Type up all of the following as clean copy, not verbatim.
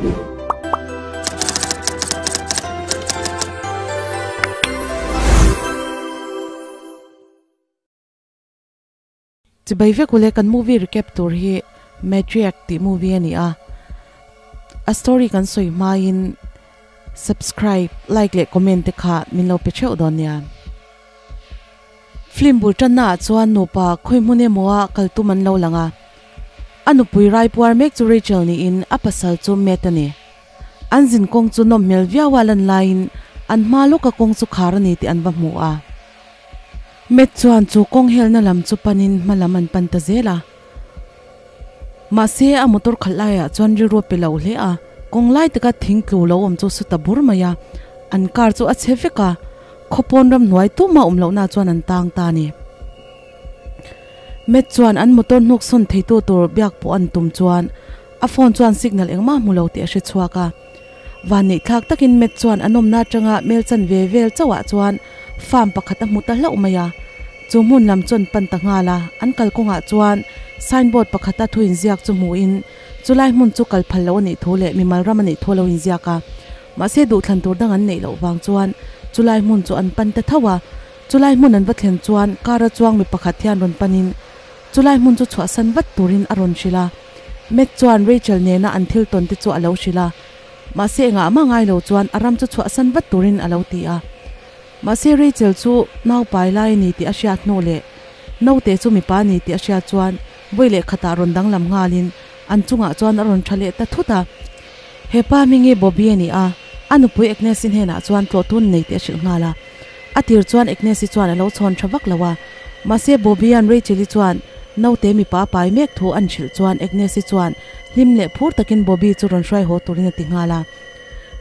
Chibai vek ule kan movie recap tur hi Matriarch tih movie a ni a, a story kan sawi hmain subscribe, like leh comment te kha min lo pe theuh dawn nia. Film bul tanna ah chuan nupa khawi hmun emaw ah kal tum an lo lang a, a nupui rai puar mek chu Rachel niin a pasal chu Matt a ni. An zin kawng chu nawm hmel viau a lan laiin an hma lawka kawng chu khar a ni tih an va hmu a. Matt chuan chu kawng helna lam chu panin hma lam an pan ta zel a. Mahse a motor khalh laiah chuan rilru a pe lo hle a, kawng lai taka thing tlu lo awm chu su ta bur mai a, an car chu a chhe vek a, khawpawn ramhnuai tuma awm lohna chuan an tang ta a ni. Matt chuan an motor hnuk sawn theitu tur biak pawh an tum chuan a phone chuan signal engmah hmu lo tih a hre chhuak a. Vanneih thlak takin Matt chuan an awmna atanga hmel chan ve vel chauhah chuan farm pakhat a hmu ta hlauh mai a. Chu hmun lam chuan pan ta nghal a, an kalkawngah chuan signboard pakhata thu inziak chu hmuhin chulai hmun chu kal phal loh a nih thu leh mimal ram a nih thu a lo inziak a. Mahse duhthlan tur dang an neih loh vang chuan chulai hmun chu an pan ta tho a. Chulai hmun an va thlen chuan car a chuang mi pakhat hian rawn panin chulai hmun chu chhuahsan vat turin a rawn hrilh a. Matt chuan Rachel nena an thil tawn te chu a lo hrilh a, mahse engah mah ngai lo chuan a ram chu chhuahsan vat turin a lo ti a. Mahse Rachel chu nau pai lai a ni tih a hriat hnu leh naute chu mipa a ni tih a hriat chuan vawi leh khatah rawn danglam nghalin an chungah chuan a rawn tha leh ta thut a. He pa hming hi Bobby a ni a, a nupui Agnes-i hnenah chuan tlawhtun nei tih a hrilh nghal a. A tir chuan Agnes-i chuan a lo chhawn tha vak lo a, mahse Bobby-a'n Rachel-i chuan naute mipa a pai mek thu an hrilh chuan Agnes-i chuan hlim leh phur takin Bobby chu rawn hruai haw turin a ti nghal a.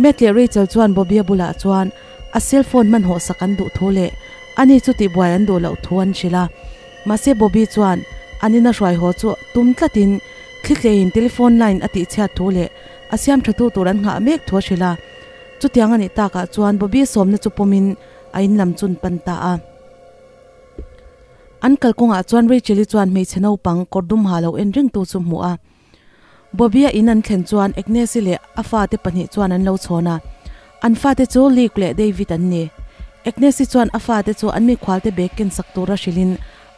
Matt leh Rachel chuan Bobby-a bulah chuan a cell phone hmanhawh sak an duh thu leh ani chu tihbuai an duh loh thu an hrilh a. Mahse Bobby chuan an ina hruai haw chu tum tlatin thlitleiin telephone line a tihchhiat thu leh a siam thatu tur an nghah mek thu a hrilh a. Chutiang a nih takah chuan Bobby sawmna chu pawmin a in lam chun pan ta a. An kalkawngah chuan Rachel-i chuan hmeichhe naupang kawr dum ha lo en rengtu chu hmuh a. Bobby-a in an thlen chuan Agnes-i leh a fate pahnih chuan an lo chhawn a. An fate chu Luke leh David an ni. Agnes-i chuan a fate chu an mikhualte bag ken sak tura hrilhin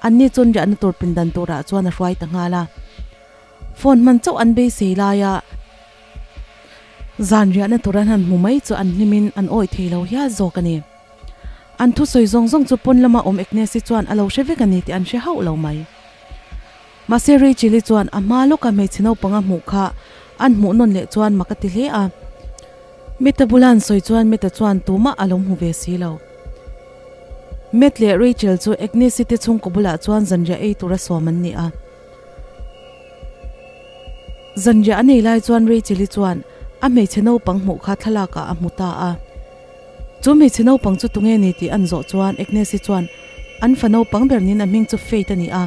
anni chuan riahna tur pindan turah chuan a hruai ta nghal a. Phone hman chauh an beisei laia zan riahna tur an han hmu mai chu an hlimin an awih thei lo hial zawk a ni. An thusawi zawng zawng chu pawn lama awm Agnes-i chuan a lo hre vek a ni tih an hre hauh lo mai. Mahse Rachel-i chuan a hma lawka hmeichhe naupang a hmuh kha an hmuh nawn leh chuan mak a ti hle a. Meta bula an sawi chuan Meta chuan tumah a lo hmu ve si lo. Matt leh Rachel chu Agnes-i te chhungkaw bulah chuan zanriah ei tura sawm an ni a. Zanriah a nei lai chuan Rachel-i chuan a hmeichhe naupang hmuh kha thlalakah a hmu ta a. Chu hmeichhe naupang chu tunge ni tih an zawh chuan Agnes-i chuan an fa naupang ber niin a hming chu Faith a ni a.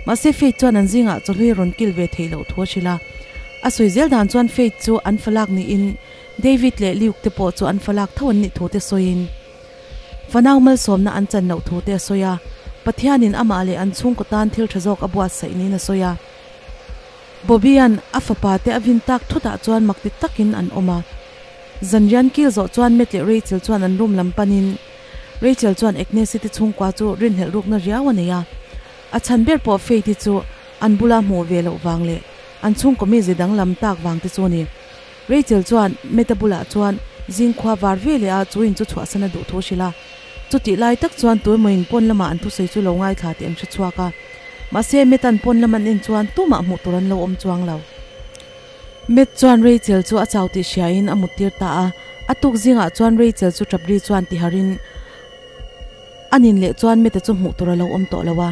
Mahse Faith chuan an zingah chawhlui a rawn kil ve theih loh thu a hrilh a. A sawi zel dan chuan Faith chu an fa lak niin David leh Luke te pawh chu an fa lak tho an nih thu te sawiin fanau malsawmna an chan loh thu te a sawi a. Pathianin amah leh an chhungkaw tan thil tha zawk a buatsaih niin a sawi a. Bobby-a'n a fapa te a vin tak thutah chuan mak ti takin an awm a. Zanrian kil zawh chuan Matt leh Rachel chuan an room lam panin Rachel chuan Agnes-i te chhungkua chu rinhlelh rukna riau a nei a. A chhan ber pawh Faith-i chu an bula hmuh ve loh vang leh an chhungkaw mize danglam tak vang te chu a ni. Rachel chuan Matt-a bulah chuan zingkhua var ve leh a chu in chu chhuahsan a duh thu a hrilh a. Chutih lai tak chuan tuemawiin pawn lamah an thusawi chu lo ngaithla tih an hre chhuak a. Mahse Matt-a'n pawn lam an en chuan tumah hmuh tur an lo awm chuang lo. Matt chuan Rachel chu a chau tih hriain a muttir ta a, a tuk zingah chuan Rachel chu ṭap ri chuan tiharin a nin leh chuan Matt-a chu hmuh tur a lo awm tawh lo a.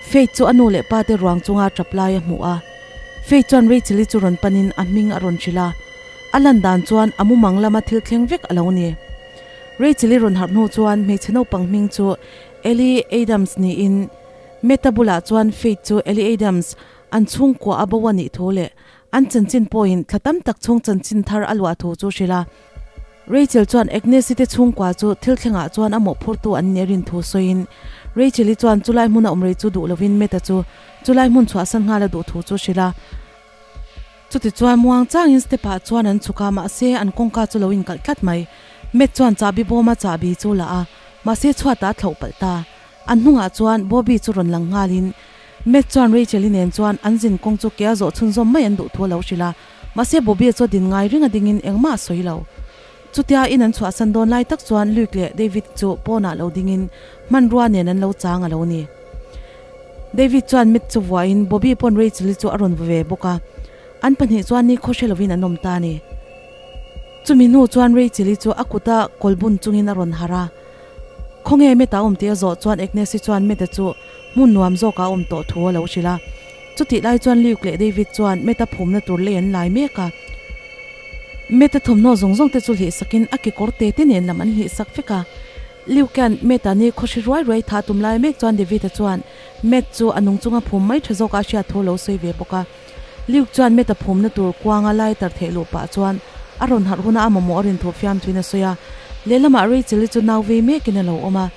Faith chu a nu leh pa te ruang chunga ṭap lai a hmuh a. Faith chuan Rachel-i chu rawn panin a hming a rawn hrilh a, a lan dan chuan a mumang lama thil thleng vek a lo ni. Rachel-i rawn harh hnu chuan hmeichhe naupang hming chu Ellie Adams niin Matt-a bulah chuan Faith chu Ellie Adams An chhungkua a bo a nih thu leh an chanchin pawhin thla tam tak chhung chanchin thar a luah thu chu hrilh a. Rachel chuan Agnes-i te chhungkua chu thil thlengah chuan a mawhphurtu an nih a rin thu sawiin Rachel-i chuan chulai hmuna awm rei chu duh lovin Matt-a chu chulai hmun chhuahsan nghal a duh thu chu hrilh a. Chuti chuan muang changin step ah chuan an chhuk a, mahse an kawngka chu lo inkalh tlat mai. Matt chuan chahbi bawma chahbi chu la a, mahse chhuatah a thlauh palh ta. An hnungah chuan Bobby chu rawn lang nghalin Matt chuan Rachel-i nen chuan an zin kawng chu ke a zawh chhunzawm mai an duh thu a lo hrilh a, mahse Bobby-a chu a din ngai ring a dingin engmah a sawi lo. Chutia in an chhuahsan dawn lai tak chuan Luke leh David chu pawnah lo dingin hmanrua nen an lo chang a lo ni. David chuan Matt chu vuahin Bobby pawn Rachel-i chu a rawn vu ve bawk a, an pahnih chuan ni khaw hre lovin an awm ta a ni. Chumi hnu chuan Rachel-i chu a kuta kawlbun chungin a rawn harh a. Khawnge Meta awm tih a zawh chuan Agnes-i chuan Meta chu hmun nuam zawkah a awm tawh thu a lo hrilh a. Chutih lai chuan Luke leh David chuan Meta phumna tur lei an lai mek a. Meta thawmhnaw zawng zawng te chu hlih sakin a kekawr te te nen lam an hlih sak vek a. Luke an Meta ni khawhri ruai ruai tha tum lai mek chuan David-a chuan Matt chu a nung chunga phum mai tha zawkah a hriat thu a lo sawi ve bawk a. Luke chuan Meta phumna tur kuanga lighter theh luh pah chuan a rawn harh huna a mamawh a rin thu fiamthuin a sawi a. Lehlamah Rachel-i chu nau vei mekin a lo awm a.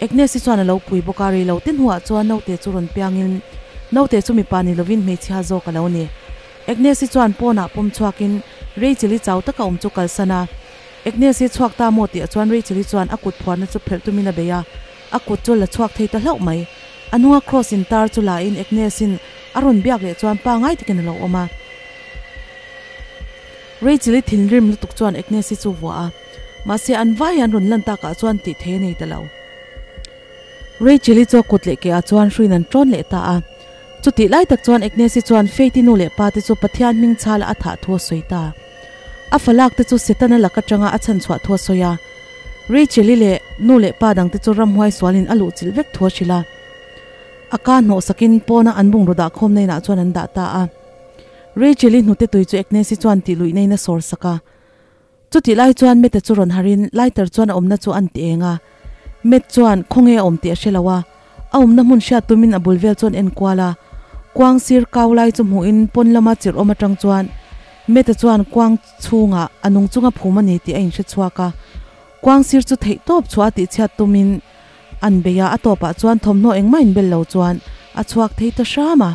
Agnes-i chuan a lo pui bawk a, rei lo te hnuah chuan naute chu rawn piangin naute chu mipa ni lovin hmeichhia zawk a lo ni. Agnes-i chuan pawnah pawm chhuakin Rachel-i chau taka awm chu kalsan a. Agnes-i chhuak ta maw tih ah chuan Rachel-i chuan a kut phuarna chu phelh tumin a bei a, a kut chu la chhuak thei ta hlauh mai. A hnunga cross in tar chu la in Agnes-in a rawn biak leh chuan pa ngai takin a lo awm a. Rachel-i thinrim lutuk chuan Agnes-i chu vuah a, mahse an vai an rawn lan takah chuan tih thei a nei ta lo. Rachel-i chu a kut leh ke ah chuan hruin an ṭawn leh ta a. Chutih lai tak chuan Agnes-i chuan Faith-i nu leh pa te chu Pathian hming chhala a thah thu a sawi ta. A falak te chu Setana lak atanga a chhanchhuah thu a sawi a. Rachel-i leh nu leh pa dang te chu ramhuai sualin a luhchilh vek thu a hrilh a. A ka hnawh sakin pawna an bungraw dah khawmna inah chuan an dah ta a. Rachel-i hnute tui chu Agnes-i chuan tih luih neiin a sawr sak a. Chutih lai chuan Matt-a chu rawn harin lighter chuan a awmna chu a ti eng a. Matt chuan khawnge a awm tih a hre lo a, a awmna hmun hriat tumin a bul vel chuan en kual a. Kuang sir kau lai chu hmuhin pawn lama chirh awm atang chuan Matt-a chuan kuang chhungah a nung chunga phum a ni tih a inhre chhuak a. Kuang sir chu theih tawp chhuah a tihchhiat tumin an bei a, a tawpah chuan thawmhnaw engmah inbel lo chuan a chhuak thei ta hram a.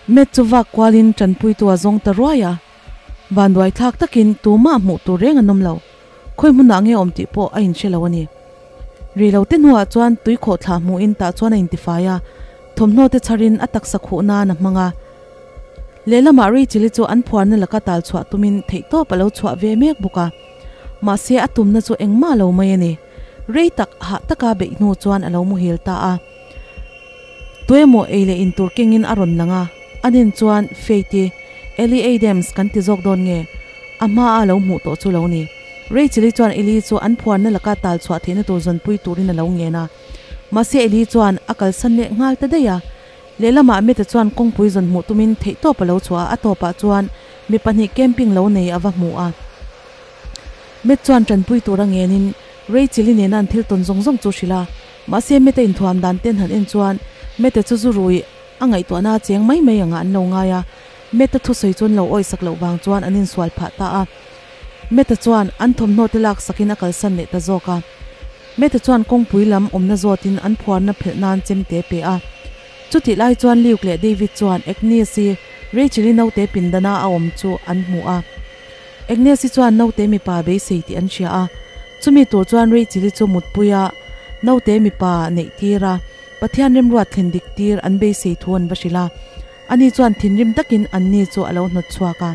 Matt chu vak kualin tanpuitu a zawng ta ruai a, vanduai thlak takin tumah hmuh tur reng an awm lo, khawi hmunah nge awm tih pawh a inhre lo a ni. Ri lo te hnuah chuan tui khawh thlah hmuhin tah chuan a intifai a, thawmhnaw te chharin a taksa khuh nan a hmang a. Lehlamah Rachel-i chu an phuarna laka tal chhuah tumin theihtawp a lo chhuah ve mek bawk a, mahse a tumna chu engmah lo mai a ni. Rei tak hah taka beih hnu chuan a lo muhil ta a. Tuemaw ei leh in tur kengin a rawn lang a, a nen chuan Faith-i, Ellie Adams kan ti zawk dawn nge? A hma a lo hmuh tawh chu lo ni. Rachel-i chuan Ellie chu an phuarna laka tal chhuah theihna tur zawnpui turin a lo ngen a. Mahse Ellie chuan a kalsan leh nghal ta daih a. Lehlamah Meta chuan kawngpui zawn hmuh tumin theihtawp a lo chhuah a, a tawpah chuan mi pahnih camping lo nei a va hmu a. Matt chuan tanpui tura ngenin Rachel-i nena an thil tawn zawng zawng chu hrilh a. Mahse Matt-a inthuam dan ten han en chuan Matt-a chu zu rui a ngaihtuahna a cheng mai mai angah an lo ngai a. Matt-a thusawi chu an lo awisak loh vang chuan an insual phah ta a. Matt-a chuan an thawmhnaw te laksakin a kalsan leh ta zawk a. Matt-a chuan kawngpui lam awmna zawtin an phuarna phelh nan chemte pe a. Chutih lai chuan Luke leh David chuan Agnes-i Rachel-i naute pindana a awm chu an hmu a. Agnes-i chuan naute mipa beisei tih an hria a, chumi tur chuan Rachel-i chu mutpui a, naute mipa neih tir a, Pathian remruat thlen dik tir an beisei thu an va hrilh a. Ani chuan thinrim takin anni chu a lo hnawt chhuak a.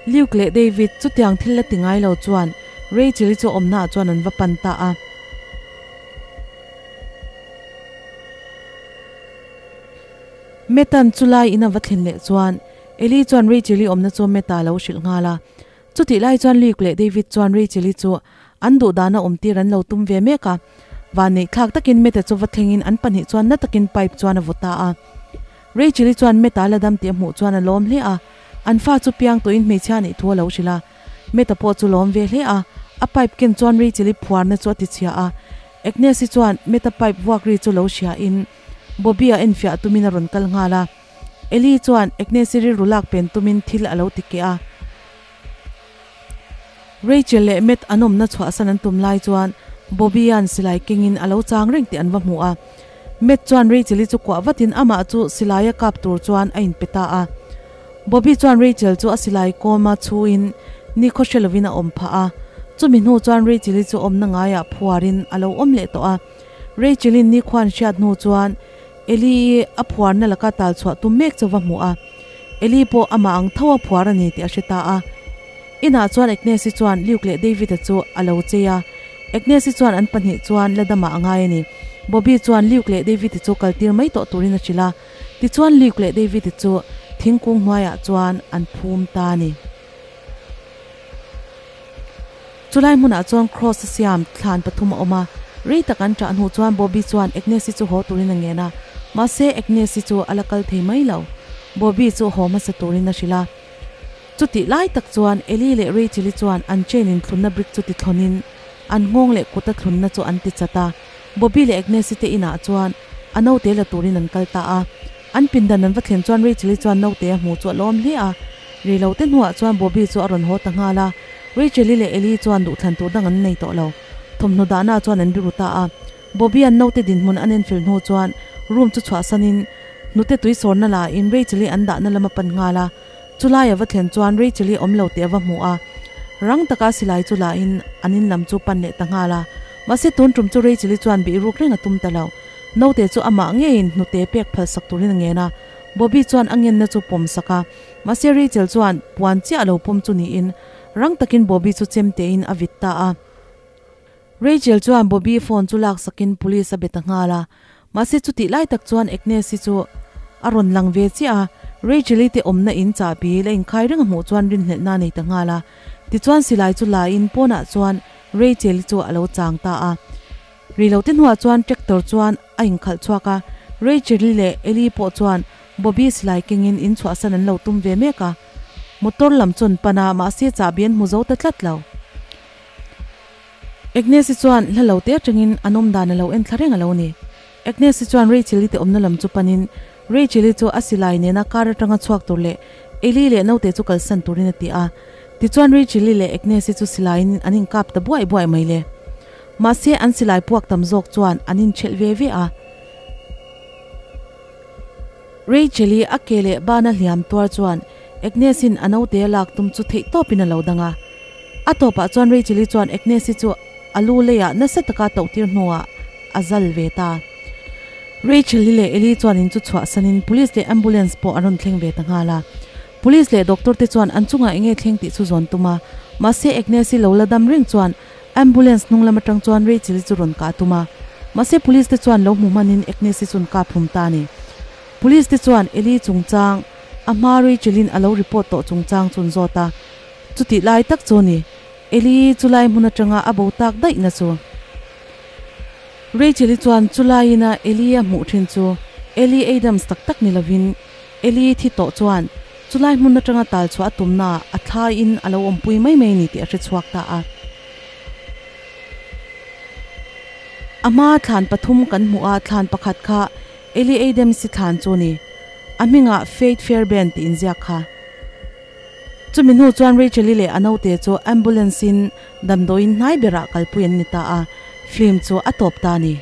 Luke leh David chutiang thil la ti ngai lo chuan Rachel-i chu awmnaah chuan an va pan ta a. Metan chu lai in a va thlen leh chuan Eli chuan Rachel-i awmna chu Meta a lo hrilh nghal a. Chutih lai chuan Luke leh David chuan Rachel-i chu an duh dana awm tir an lo tum ve mek a. Vanneih thlak takin Meta chu va thlengin an pahnih chuan na takin pipe chuan a vaw ta a. Rachel-i chuan Meta la dam tih a hmuh chuan a lawm hle a. An fa chu piang tawhin hmeichhia nih thu a lo hrilh a. Meta pawh chu lawm ve hle a. A pipe ken chuan Rachel-i phuarna chu a ti chhia a. Agnes-i chuan Meta pipe vuak ri chu lo hriain Bobby-a enfiah tumin a rawn kal nghal a. Eli chuan Agnes-i rilru lak pen tumin thil a lo ti keh a. Rachel leh Matt an awmna chhuahsan an tum lai chuan Bobby-a'n silai kengin a lo chang reng tih an va hmu a. Matt chuan Rachel-i chu kuah vatin amah chu silaia kap tur chuan a inpe ta a. Bobby chuan Rachel chu a silai kawma chhuin nikhaw hre lovin a awm phah a. Chumi hnu chuan Rachel-i chu awmna ngaiah phuarin a lo awm leh tawh a. Rachel-in nikhuan hriat hnu chuan Eli-i a phuarna laka tal chhuah tum mek chu va hmu a. Eli pawh amah ang tho a phuar a ni tih a hre ta a. Inah chuan Agnes-i chuan Luke leh David-a chu a lo chei a. Agnes-i chuan an pahnih chuan la damah a ngai a ni. Bobby chuan Luke leh David-i chu kaltir mai tawh turin a hrilh a. Tichuan Luke leh David-i chu thingkung hnuaiah chuan an phum ta a ni. Chulai hmunah chuan Cross-a siam thlan pathum a awm a. Rei tak an ṭah hnu chuan Bobby chuan Agnes-i chu haw turin a ngen a. Mahse Agnes-i chu a la kal thei mai lo. Bobby chu haw hmasa turin a hrilh a. Chutih lai tak chuan Ellie leh Rachel-i chuan an chain in thlunna brick chu ti thlawnin an nghawng leh kuta thlunna chu an ti chat a. Bobby leh Agnes-i te inah chuan a naute la turin an kal ta a. An pindan an va thlen chuan Rachel-i chuan naute a hmuh chu a lawm hle a. Rei lo te hnuah chuan Bobby chu a rawn haw ta nghal a. Rachel-i leh Ellie chuan duhthlan tur dang an nei tawh lo. Thawmhnaw dahna chuan an biru ta a. Bobby-a'n naute dinhmun an enfel hnu chuan room chu chhuahsanin hnute tui sawrna la in Rachel-i an dahna lam a pan nghal a. Chulai a va thlen chuan Rachel-i awm lo tih a va hmu a, rang taka silai chu la in an in lam chu pan leh ta nghal a. Mahse tun tum chu Rachel-i chuan bih ruk reng a tum ta lo. Naute chu amah ngeiin hnute pek phal sak turin a ngen a, Bobby chuan a ngenna chu pawm sak a. Mahse Rachel chuan puan chiah lo pawm chu niin rang takin Bobby chu chem tein a vit ta a. Rachel chuan Bobby phone chu lak sakin police a be ta nghal a, mahse chutih lai tak chuan Agnes-i chu a rawn lang ve chiah a, Rachel-i te awmna in chahbi la inkhai reng a hmuh chuan rinhlelhna a nei ta nghal a, tichuan silai chu la in pawnah chuan Rachel-i chu a lo chang ta a. Reilote hnuah chuan tractor chuan a inkhalh chhuak a, Rachel-i leh Ellie pawh chuan Bobby silai kengin in chhuahsan an lo tum ve mek a, motor lam chu an pan a, mahse chahbi an hmu zo ta tlat lo. Agnes-i chuan hla lo te atangin an awm dan a lo en thla reng a lo ni. Agnes-i chuan Rachel-i te awmna lam chu panin Rachel-i chu a silai nena car atanga chhuak tur leh Ellie leh naute chu kalsan turin a ti a. Tichuan Rachel-i leh Agnes-i chu silaiin an inkap ta buaih buaih mai le. Mahse an silai puak tam zawk chuan an inchhelh ve ve a. Rachel-i a ke leh bana hliam tuar chuan Agnes-in a naute a lak tum chu theih tawpin a lo dang a. A tawpah chuan Rachel-i chuan Agnes-i chu a lu leiah nasa taka tohtir hnuah a zal ve ta. Rachel-i leh Ellie chuan in chu chhuahsanin police leh ambulance pawh an rawn thleng ve ta nghal a. Police leh doctor te chuan an chungah enge thleng tih chu zawn tum a, mahse Agnes-i lo la dam reng chuan Ambulance hnung lam atang chuan Rachel-i chu rawn kah tum a, mahse police te chuan lo hmu hmanin Agnes-i chu an kap hlum ta a ni. Police te chuan Ellie chungchang a hma Rachel-in a lo report tawh chungchang chu an zawt a, chutih lai tak chu a ni Ellie chu lai hmun atanga a bo tak daih na chu. Rachel-i chuan chu laiin a Ellie a hmuh thin chu Ellie Adams tak tak ni lovin Ellie thi tawh chuan Chulai hmun atanga tal chhuah a tumna a thlaiin a lo awmpui mai mai a ni tih a hre chhuak ta a. A hma thlan pathum kan hmuh a, thlan pakhat kha Ellie Adams-i thlan chu a ni. A hmingah Faith Fairbairn tih inziak kha. Chumi hnu chuan Rachel-i leh a naute chu ambulance-in damdawiin hnai berah kalpui an ni ta a, film chu a tawp ta a ni.